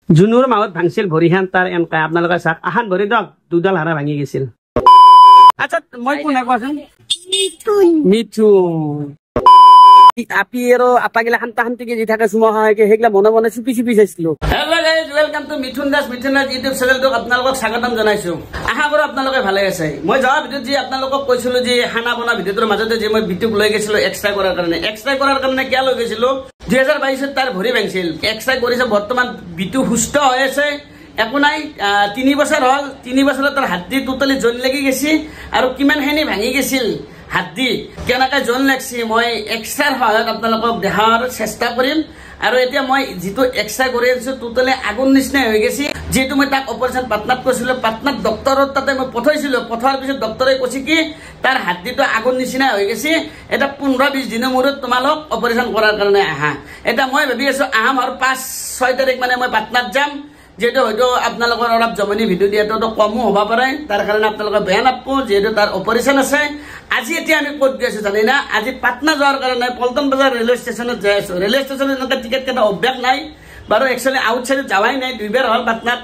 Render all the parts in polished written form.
জুনুৰ মাহত ভাঙছিল ভৰিখান তাৰ এনকা আপোনালোকে চাওক আহান ভৰি দক দুডাল হাৰা ভাঙি গৈছিল। আচ্ছা মই কোনে কোৱাচোন? মিথুন। আপি আৰু আপাগিলা শান্তা শান্তিকে যি থাকে চুমা খাই সেইগিলা মনে মনে চুপি চুপি চাইছিলো। Hello guys, welcome to Mithun Das Mithun Das YouTube চেনেলটোক আপোনালোকক স্বাগতম জনাইছো। আশা কৰো আপোনালোকে ভালে আছে। মই যোৱা ভিডিঅ'ত যি আপোনালোকক কৈছিলো যে খানা বনা ভিডিঅ'টোৰ মাজতে যে মই বিটুক লৈ গৈছিলো এক্সৰে কৰাৰ কাৰণে, এক্সৰে কৰাৰ কাৰণে কিয় লৈ গৈছিলো, 2022 তাৰ ভৰি ভাঙিছিল, এক্সৰে কৰিছে, বৰ্তমান বিটু সুস্থ হৈ আছে, একো নাই। 3 বছৰ হ'ল, 3 বছৰত তাৰ হাতদি টোটেলি জইন লাগি গৈছে আৰু কিমানখিনি ভাঙি গৈছিল হাতদি কেনেকৈ জইন লাগছি মই এক্সৰেৰ সহায়ত আপোনালোকক দেখাৰ চেষ্টা কৰিম। আৰু এতিয়া মই যিটো এক্সৰে কৰি আনিছো টোটেলি আগুন নিচিনাই হৈ গৈছে। যিহেতু মই তাক অপাৰেশ্যন পাটনাত কৰিছিলো, পাটনাত ডক্টৰৰ তাতে মই পঠাইছিলো, পঠোৱাৰ পিছত ডক্টৰে কৈছে কি তাৰ হাতদিটো আগুন নিচিনাই হৈ গৈছে, এটা 15-20 দিনৰ মূৰত তোমালোক অপাৰেশ্যন কৰাৰ কাৰণে আহা। এতিয়া মই ভাবি আছো আহাম আৰু 5-6 তাৰিখ মানে মই পাটনাত যাম। যিহেতু হয়তো আপোনালোকৰ অলপ জমনি ভিডিঅ' দিয়াটো কমো হ'ব পাৰে, তাৰ কাৰণে আপোনালোকে বেয়া নাপাব, যিহেতু তাৰ অপাৰেশ্যন আছে। আজি এতিয়া আমি ক'ত গৈ আছো জানি না, আজি পাটনা যোৱাৰ কাৰণে পল্টন বজাৰ ৰেলৱে ষ্টেচনত যাই আছো। ৰেলৱে ষ্টেচনত এনেকুৱা টিকেট কটা অভ্যাস নাই বাৰু, একচুৱেলি আউটচাইডত যোৱাই নাই, দুইবাৰ হ'ল পাটনাত।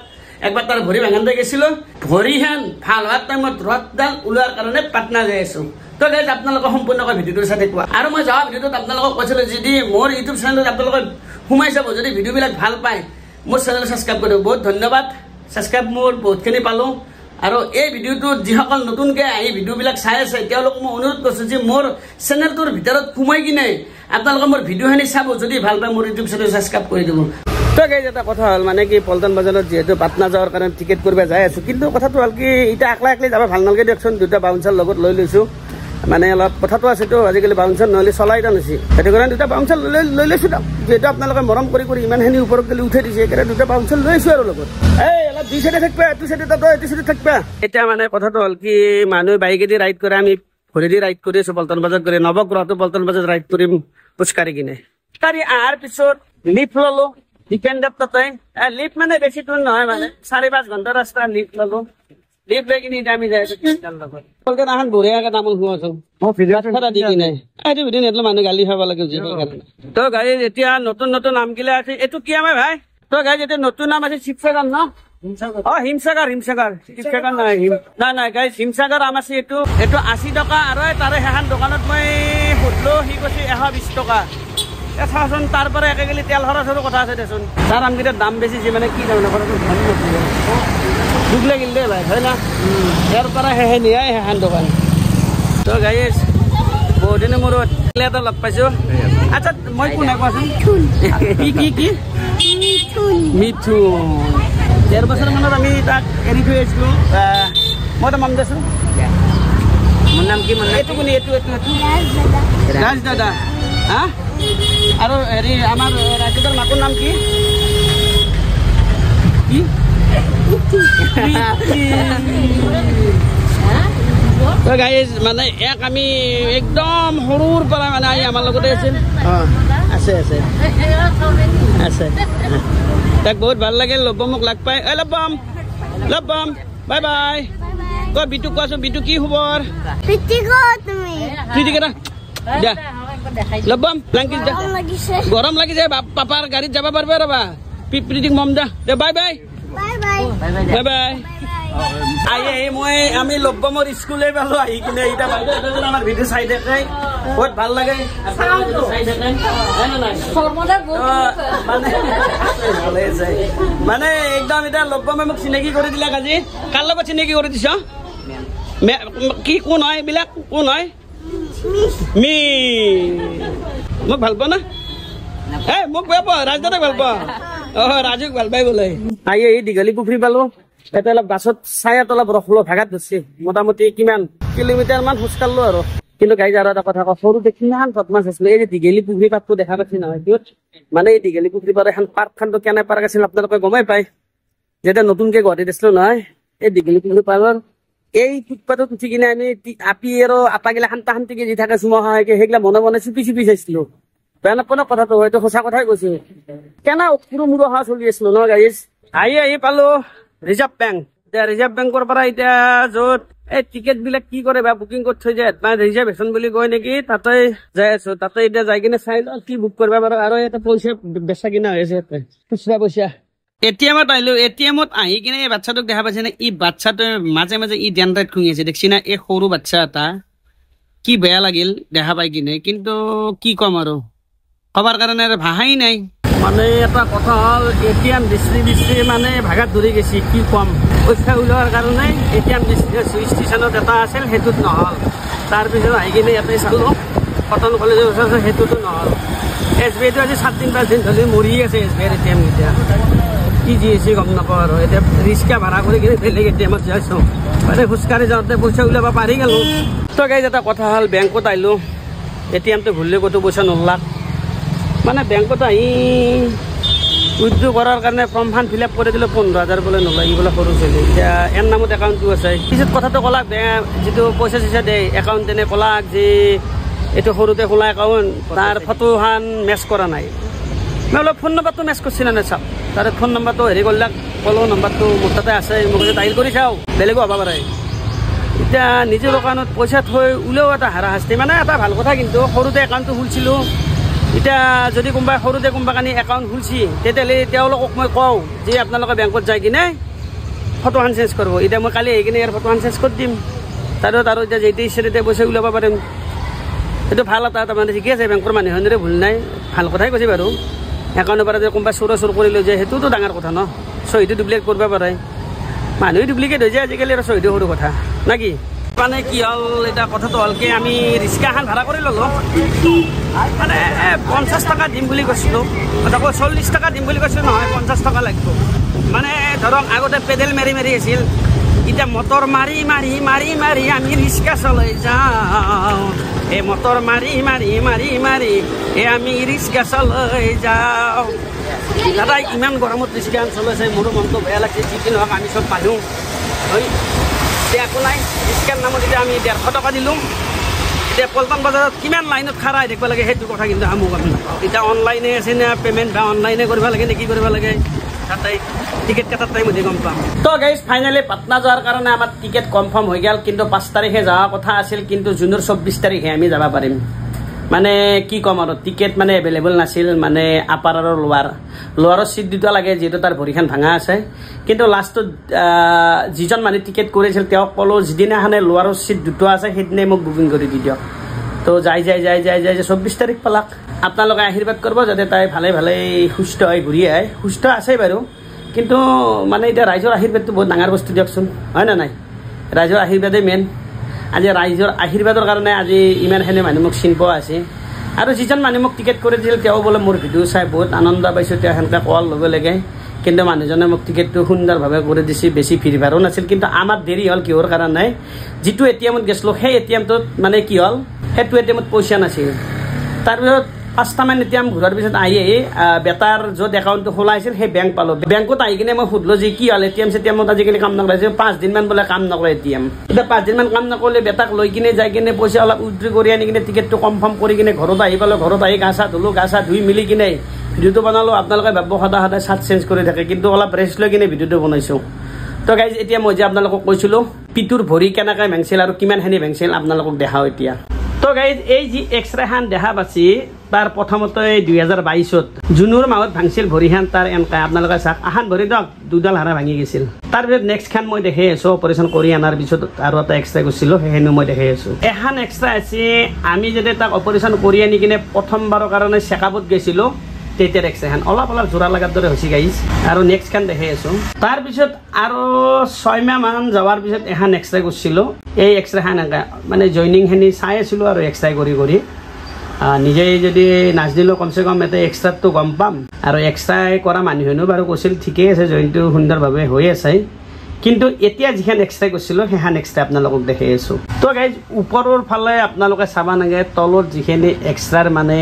একবাৰ তাৰ ভৰি ভাঙাতে গৈছিলো, ভৰিহেন ভাল হোৱাৰ টাইমত ৰথডাল ওলোৱাৰ কাৰণে পাটনা যাই আছো। তো গাইজ আপোনালোকে সম্পূৰ্ণকৈ ভিডিঅ'টো চাই থাকিব। আৰু মই যোৱা ভিডিঅ'টোত আপোনালোকক কৈছিলো যদি মোৰ ইউটিউব চেনেলত আপোনালোকে সোমাই যাব, যদি ভিডিঅ'বিলাক ভাল পায় মোৰ চেনেল ছাবস্ক্ৰাইব কৰিব। বহুত ধন্যবাদ, ছাবস্ক্ৰাইব মোৰ বহুতখিনি পালোঁ। আৰু এই ভিডিঅ'টোত যিসকল নতুনকৈ আহি ভিডিঅ'বিলাক চাই আছে তেওঁলোকক মই অনুৰোধ কৰিছোঁ যে মোৰ চেনেলটোৰ ভিতৰত সোমাই কিনে আপোনালোকে মোৰ ভিডিঅ'খিনি চাব, যদি ভাল পায় মোৰ ইউটিউব চেনেল ছাবস্ক্ৰাইব কৰি দিব। তো গাইজ এটা কথা হ'ল মানে কি পল্টন বজাৰত যিহেতু পাটনা যোৱাৰ কাৰণে টিকেট কৰিব যাই আছোঁ, কিন্তু কথাটো হ'ল কি এতিয়া একলা একলি যাব ভাল নালাগে দিয়কচোন, দুটা বাউন্সাৰ লগত লৈ লৈছোঁ। মানে অলপ কথাটো আছেতো আজিকালি বাউন্সাৰ নহ'লে চলাই টান হৈছে, সেইটো কাৰণে দুটা বাউন্সাৰ লৈ লৈছোঁ। যিহেতু আপোনালোকে মৰম কৰি কৰি ইমানখিনি ওপৰত গ'লে উঠাই দিছে, সেইকাৰণে দুটা বাউন্সাৰ লৈছোঁ আৰু লগত। এই অলপ দুই চাইডে থাকিবা, এইটো চাইডে তই এইটো চাইডে থাকিবা। এতিয়া মানে কথাটো হ'ল কি মানুহে বাইকেদি ৰাইড কৰে, আমি ভৰিদি ৰাইড কৰি আছোঁ পল্টন বজাৰত গ'লে। নৱগ্ৰহটো পল্টন বজাৰত ৰাইড কৰিম খোজকাঢ়ি কিনে। খোজকাঢ়ি অহাৰ পিছত লিফ্ট ল'লো ডিপেণ্ডত, তাতে লিফ্ট মানে বেছি দূৰ নহয়, মানে 4-5 ঘণ্টা ৰাস্তা লিফ্ট ল'লো। লিফ্ট লৈ কিনে এতিয়া আমি যাই আছো লগত। এখন বঢ়িয়াকে তামোল খোৱাচোন এইটো ভিডিঅ' নেদলে মানুহ গালি খাব লাগে। তো গাড়ী এতিয়া নতুন নতুন নামগিলা আছে। এইটো কি আমাৰ ভাই? তো গাড়ী এতিয়া নতুন নাম আছে শিৱসাগৰ ন? অ হিমসাগৰ, হিমসাগৰ, শিৱসাগৰ নহয়, নাই নাই গাড়ী হিমসাগৰ আম আছে। এইটো এইটো 80 টকা। আৰু তাৰে সেইখন দোকানত মই সুধিলো, সি কৈছে 120 টকা। চাচোন তাৰ পৰা একেগেলি তেল খৰচৰো কথা আছে দেচোন। তাৰ আমকেইটাৰ দাম বেছি, যি মানে কি তাৰমানে কথাটো দুখ লাগিল দেই ভাই, হয় না? ইয়াৰ পৰা শেষে নিয়াই সেইখন দোকান। তো গাইজ বহুত দিনৰ মূৰত এটা লগ পাইছো। আচ্ছা মই কোনে কোৱাচোন? কি কি কি? মিথুন। 1.5 বছৰ মানত আমি তাক এৰি থৈ আহিছিলো। মই এটা নাম দেচোন, মোৰ নাম কি? এইটো কোনে? এইটো এইটো এইটো ৰাজ দাদা। হা আৰু হেৰি আমাৰ ৰাজদাদাৰ মাকৰ নাম কি? কি? গাইজ মানে এক আমি একদম সৰুৰ পৰা মানে আহি আমাৰ লগতে আছিল। আছে আছে আছে, তাক বহুত ভাল লাগিল। লব্বমক লগ পাই। এই লব্বম, লব্বম বাই বাই। ক বিটুক কোৱাচোন, বিটু কি খবৰ? দিয়া লব্বম গৰম লাগিছে, পাপাৰ গাড়ীত যাব পাৰিবা ৰবা। প্ৰীতিক মম দা দে, বাই বাই বাই বাই। আহি আহি মই আমি লব্বমৰ স্কুলে পালো আহি কিনে। এতিয়া বাইদেউ আমাৰ ভিডিঅ' চাই থাকে, বহুত ভাল লাগে চাই থাকে। মানে একদম এতিয়া লব্বমে মোক চিনাকি কৰি দিলাক আজি। কাৰ লগত চিনাকি কৰি দিছ? কি কোন হয় এইবিলাক? কোন হয়? মি মোক ভাল পোৱা না? এ মোক বেয়া পোৱা? ৰাজদাদাক ভাল পোৱা? অ ৰাজুক ভাল পাই বোলে। আহি আহি দীঘলী পুখুৰী পালো। এটা অলপ গাছত ছায়াত অলপ ৰখলো, ভাগাত ধৰছি। মোটামুটি কিমান কিলোমিটাৰ মান খোজকাঢ়লো আৰু। কিন্তু গাইজ আৰু এটা কথা কওঁ, সৰুতে কিমান বদমাছ আছিলো। এই যে দীঘলী পুখুৰী পাতটো দেখা পাইছি নহয়, মানে এই দীঘলী পুখুৰী পাৰ এখন পাৰ্কখনটো কেনে পাৰ্ক আছিল আপোনালোকে গমেই পায়। যেতিয়া নতুনকে গুৱাহাটীত আছিলো নহয়, এই দীঘলী পুখুৰী পাৰৰ এই ফুটপাথত উঠি কিনে আমি আপি আৰু আপাগিলা শান্তা শান্তিকে যি থাকে চুমা খাই সেইগিলা মনে মনে চুপি চুপি চাইছিলো। বেয়া নাপাব ন কথাটো, হয়তো সঁচা কথাই কৈছো। কেনে উখুৰু মূৰো হোৱা চলি আছিলো ন গাইজ। আহি আহি পালো ৰিজাৰ্ভ বেংক। এতিয়া ৰিজাৰ্ভ বেংকৰ পৰা এতিয়া য'ত এই টিকেট বিলাক কি কৰে বা বুকিং কৰি থৈ যায়, এডভান্স ৰিজাৰ্ভেশ্যন বুলি কয় নেকি, তাতে যাই আছো। তাতে এতিয়া যাই কিনে চাই লওঁ কি বুক কৰিব পাৰো। আৰু ইয়াতে পইচা বেচা কিনা হৈ আছে, ইয়াতে খুচৰা পইচা। এ টি এমত আহিলোঁ। এ টি এমত আহি কিনে এই বাচ্ছাটোক দেখা পাইছে নে? ই বাচ্ছাটোৱে মাজে মাজে ই ডেনড্ৰাইট খুঙি আছে, দেখছি না? এই সৰু বাচ্ছা এটা, কি বেয়া লাগিল দেখা পাই কিনে। কিন্তু কি ক'ম আৰু, ক'বাৰ কাৰণে আৰু ভাষাই নাই। মানে এটা কথা হ'ল, এ টি এম বিচাৰি বিচাৰি মানে ভাগাত ধৰি গৈছে, কি ক'ম। পইচা ওলোৱাৰ কাৰণে এ টি এম বিচাৰি আছোঁ। ষ্টেচনত এটা আছিল, সেইটোত নহ'ল। তাৰপিছত আহি কিনে ইয়াতে চালোঁ, কটন কলেজৰ ওচৰত, সেইটোতো নহ'ল। এছ বি আইটো আজি 7 দিন 5 দিন ধৰি মৰি আছে এছ বি আইৰ এ টি এম। এতিয়া কি যি হৈছে গম নাপাওঁ আৰু। এতিয়া ৰিক্সা ভাড়া কৰি কিনে বেলেগ এ টি এমত যাইছোঁ। মানে খোজকাঢ়ি যাওঁতে পইচা ওলাব পাৰি গ'লোঁ। তো গাইজ, এটা কথা হ'ল, বেংকত আহিলোঁ, এ টি এমটো ঘূৰিলে ক'তো পইচা নোলাক। মানে বেংকত আহি উইড্ৰ কৰাৰ কাৰণে ফৰ্মখন ফিল আপ কৰি দিলোঁ, 15,000 বোলে নলয়, ই বোলে সৰু ছোৱালী। এতিয়া এন নামত একাউণ্টটো আছে। পিছত কথাটো ক'লাক, যিটো পইচা চইচা দিয়ে একাউণ্টেনে ক'লাক যে এইটো সৰুতে খোলা একাউণ্ট, তাৰ ফটোখন মেচ কৰা নাই। মই অলপ ফোন নম্বৰটো মেচ কৰিছে নে নাই চাওক। তাৰে ফোন নম্বৰটো হেৰি কৰিলাক, ক'লো নম্বৰটো মোৰ তাতে আছে। মোক কৈছে ডাইল কৰি চাওঁ, বেলেগো হ'ব পাৰে। এতিয়া নিজৰ দোকানত পইচা থৈ ওলেও এটা হাৰাশাস্তি। মানে এটা ভাল কথা, কিন্তু সৰুতে একাউণ্টটো খুলিছিলোঁ। এতিয়া যদি কোনোবাই সৰুতে কোনোবা কানি একাউণ্ট খুলছি, তেতিয়াহ'লে তেওঁলোকক মই কওঁ যে আপোনালোকে বেংকত যাই কিনে ফটোখন চেঞ্জ কৰিব। এতিয়া মই কালি আহি কিনে ইয়াৰ ফটোখন চেঞ্জ কৰি দিম। তাৰপিছত আৰু এতিয়া যেতিয়া ইচ্ছা তেতিয়া পইচা ওলাব পাৰিম। সেইটো ভাল এটা তাৰমানে ঠিকে আছে, বেংকৰ মানুহখিনিৰে ভুল নাই, ভাল কথাই কৈছে বাৰু। একাউণ্টৰ পৰা যদি কোনোবাই চোৰ চোৰ কৰি লৈ যায়, সেইটোতো ডাঙৰ কথা ন? চহীটো ডুপ্লিকেট কৰিব পাৰে, মানুহে ডুপ্লিকেট হৈ যায় আজিকালি, আৰু চহীটো সৰু কথা না কি? মানে কি হ'ল, এতিয়া কথাটো হ'ল কি, আমি ৰিক্সা এখন ভাড়া কৰি ল'লোঁ। মানে 50 টকা দিম বুলি কৈছিলোঁ, আকৌ 40 টকা দিম বুলি কৈছিলোঁ, নহয় 50 টকা লাগিব। মানে ধৰক আগতে পেডেল মাৰি মাৰি আছিল, এতিয়া মটৰ মাৰি মাৰি মাৰি মাৰি আমি ৰিক্সা চলাই যাওঁ। এই মটৰ মাৰি মাৰি মাৰি মাৰি এই আমি ৰিক্সা চলাই যাওঁ। দাদা ইমান গৰমত ৰিক্সা চলাইছে, মোৰো মনটো বেয়া লাগিছে। যি কি নহওক, আমি চব মানুহ হয়। এতিয়া একো নাই, ৰিক্সাৰ নামত এতিয়া আমি 150 টকা দিলোঁ। এতিয়া পল্টন বজাৰত কিমান লাইনত খাৰা হৈ থাকিব লাগে, সেইটো কথা কিন্তু আমি গম নাপাওঁ। এতিয়া অনলাইনে আছে নে পে'মেণ্ট বা অনলাইনে কৰিব লাগে নে কি কৰিব লাগে, তাতে টিকেট কটাৰ টাইমতে গম পাম। তো গাইজ, ফাইনেলি পাটনা যোৱাৰ কাৰণে আমাৰ টিকেট কনফাৰ্ম হৈ গ'ল। কিন্তু 5 তাৰিখে যোৱা কথা আছিল, কিন্তু জুনৰ 24 তাৰিখে আমি যাব পাৰিম। মানে কি ক'ম আৰু, টিকেট মানে এভেইলেবল নাছিল। মানে আপাৰ আৰু লোৱাৰ, লোৱাৰৰ চিট দুটা লাগে, যিহেতু তাৰ ভৰিখন ভাঙা আছে। কিন্তু লাষ্টত যিজন মানুহ টিকেট কৰিছিল, তেওঁক ক'লোঁ যিদিনাখনে লোৱাৰৰ চিট দুটা আছে, সেইদিনাই মোক বুকিং কৰি দি দিয়ক। তো যাই যাই যাই যাই যাই 24 তাৰিখ পালাক। আপোনালোকে আশীৰ্বাদ কৰিব যাতে তাই ভালে ভালে সুস্থ হৈ ঘূৰি আহে। সুস্থ আছে বাৰু, কিন্তু মানে এতিয়া ৰাইজৰ আশীৰ্বাদটো বহুত ডাঙৰ বস্তু দিয়কচোন, হয় নে নাই? ৰাইজৰ আশীৰ্বাদেই মেইন। আজি ৰাইজৰ আশীৰ্বাদৰ কাৰণে আজি ইমানখিনি মানুহ মোক চিনি পোৱা আছে। আৰু যিজন মানুহ মোক টিকেট কৰি দিছিল, তেওঁ বোলে মোৰ ভিডিঅ' চাই বহুত আনন্দ পাইছোঁ, তেওঁ সেনেকৈ কোৱাৰ লগে লগে। কিন্তু মানুহজনে মোক টিকেটটো সুন্দৰভাৱে কৰি দিছে, বেছি ভিৰ ভাৰো নাছিল। কিন্তু আমাৰ দেৰি হ'ল কিহৰ কাৰণে? যিটো এ টি এমত গৈছিলোঁ, সেই এ টি এমটোত মানে কি হ'ল, সেইটো এ টি এমত পইচা নাছিল। তাৰপিছত পাঁচটামান এ টি এম ঘূৰাৰ পিছত আহি আহি বেটাৰ য'ত একাউণ্টটো খোলা হৈছিল, সেই বেংক পালোঁ। বেংকত আহি কিনে মই সুধিলোঁ যে কি হ'ল, এ টি এম চেটিএমত আজিকালি কাম নকৰে? 5 দিনমান বোলে কাম নকৰে এ টি এম। এতিয়া 5 দিনমান কাম নকৰিলে বেটাক লৈ কিনে যাই কিনে পইচা অলপ উইড্ৰ কৰি আনি কিনে টিকেটটো কনফাৰ্ম কৰি কিনে ঘৰত আহি পালোঁ। ঘৰত আহি গা চা ধুলোঁ, গা চা ধুই মিলি কিনে ভিডিঅ'টো বনালোঁ। আপোনালোকে ভাবিব সদায় সদায় চাৰ্ট চেঞ্জ কৰি থাকে, কিন্তু অলপ ৰেষ্ট লৈ কিনে ভিডিঅ'টো বনাইছোঁ। তো গাইজ, এতিয়া মই যে আপোনালোকক কৈছিলোঁ পিতুৰ ভৰি কেনেকৈ ভাঙিছিল আৰু কিমানখিনি ভাঙিছিল, আপোনালোকক দেখাওঁ এতিয়া। তো গাইজ, এই যি এক্সৰে খান দেখা পাইছি, তাৰ প্ৰথমতে 2022ত জুনৰ মাহত ভাঙিছিল ভৰিখান তাৰ। এনেকৈ আপোনালোকে চাওক, আহান ভৰি দিয়ক দুডাল হাড়া ভাঙি গৈছিল। তাৰপিছত নেক্সট খান মই দেখাই আছোঁ, অপাৰেশ্যন কৰি অনাৰ পিছত আৰু এটা এক্সৰে কৰিছিলোঁ, সেইখিনিও মই দেখাই আছোঁ। এখন এক্সৰে আছে, আমি যেতিয়া তাক অপাৰেশ্যন কৰি আনি কিনে প্ৰথমবাৰৰ কাৰণে চেকআপত গৈছিলোঁ, তেতিয়াৰ এক্সৰেখন। অলপ অলপ জোৰা লগাৰ দৰে হৈছে গাইজ। আৰু নেক্সট খান দেখাই আছোঁ। তাৰপিছত আৰু 6 মাহমান যোৱাৰ পিছত এখন এক্সৰে কৰিছিলোঁ। এই এক্সৰেখন এনেকৈ মানে জইনিংখিনি চাই আছিলোঁ আৰু এক্সৰে কৰি কৰি নিজেই যদি নাজানিলেও কমচে কম এটা এক্সট্ৰাটো গম পাম। আৰু এক্সৰে কৰা মানুহেনো বাৰু কৈছিল ঠিকেই আছে, জইনটো সুন্দৰভাৱে হৈ আছে। কিন্তু এতিয়া যিখন এক্সৰে কৰিছিলোঁ, সেইখন এক্সৰে আপোনালোকক দেখাই আছোঁ। তো গাইজ, ওপৰৰ ফালে আপোনালোকে চাব নালাগে, তলত যিখিনি এক্সট্ৰাৰ মানে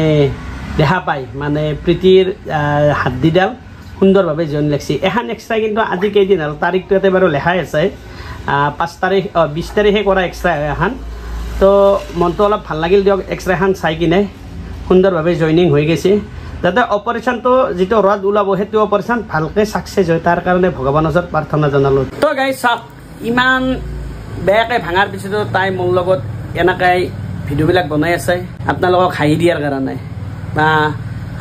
দেখা পায়, মানে প্ৰীতিৰ হাড্ডিডাল সুন্দৰভাৱে জইন লাগছে। এখন এক্সৰে কিন্তু আজি কেইদিন হ'ল, তাৰিখটো ইয়াতে বাৰু লেখাই আছে, 5 তাৰিখ, 20 তাৰিখে কৰা এক্সৰে হয় এখন। তো মনটো অলপ ভাল লাগিল দিয়ক এক্সৰেখন চাই কিনে, সুন্দৰভাৱে জইনিং হৈ গৈছে। যাতে অপাৰেশ্যনটো যিটো ৰদ ওলাব, সেইটো অপাৰেশ্যন ভালকৈ ছাকচেছ হয়, তাৰ কাৰণে ভগৱানৰ ওচৰত প্ৰাৰ্থনা জনালোঁ। তো গাইজ চাওক, ইমান বেয়াকৈ ভাঙাৰ পিছতো তাই মোৰ লগত এনেকৈ ভিডিঅ'বিলাক বনাই আছে, আপোনালোকক হাঁহি দিয়াৰ কাৰণে বা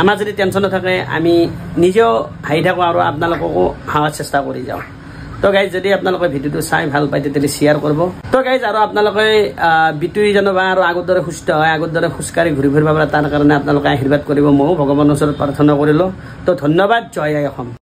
আমাৰ যদি টেনশ্যন নাথাকে আমি নিজেও হাঁহি থাকোঁ আৰু আপোনালোককো হাঁহাৰ চেষ্টা কৰি যাওঁ। তো গাইজ, যদি আপোনালোকে ভিডিঅ'টো চাই ভাল পায় তেতিয়াহ'লে শ্বেয়াৰ কৰিব। তো গাইজ, আৰু আপোনালোকে বিটুই জানো বা আৰু আগৰ দৰে সুস্থ হয়, আগৰ দৰে খোজকাঢ়ি ঘূৰি ফুৰিব পাৰে, তাৰ কাৰণে আপোনালোকে আশীৰ্বাদ কৰিব। ময়ো ভগৱানৰ ওচৰত প্ৰাৰ্থনা কৰিলোঁ। তো ধন্যবাদ, জয় আই অসম।